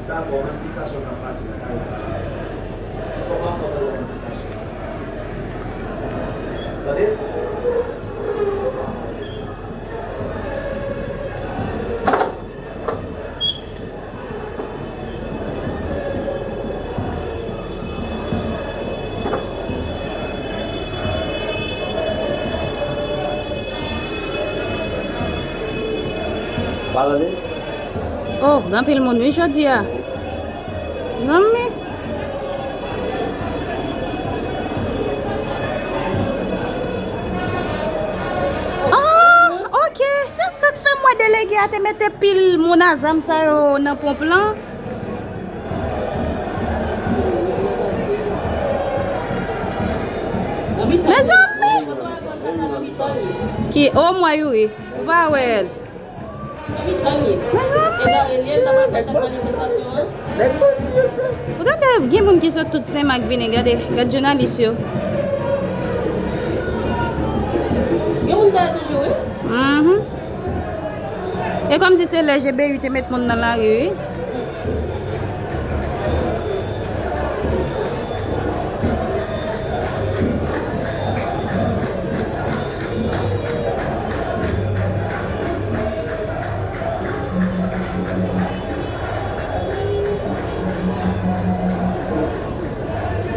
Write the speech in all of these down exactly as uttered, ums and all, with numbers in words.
Dakò, manifestasyon k ap pase la, kare la. Fò m ap fè yon manifestasyon. Tande? Pa tande? Oh, gen anpil moun wi jodi a. Zanmi. Ah, ok. Se sa k fè m wè delege a te mete pil moun a zam sa yo nan ponp lan. Mezanmi! Ki, o mwen Youri, ou pa wè l. Mezanmi! Ou tande gen moun ki sot tout Senmak vini, gade, gad jounalis yo. Gen moun dèyè toujou, wi. Mhm. E kòmsi se lè G B U te met moun nan lari, wi.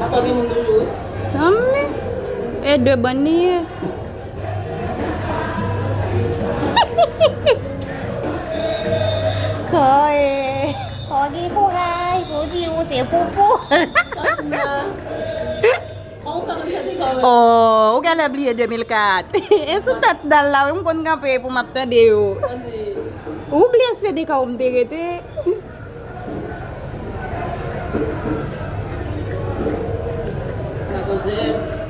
Atò gen moun toujou, wi. Tanmi. E de bann li ye. Sa e. Fò gen kouraj pou di ou se poupou. Oh, ou genlè bliye de mil kat. E sou tèt dal la, wi, m konn kanpe pou m ap tande yo. Ou bliye se de ka w m te rete.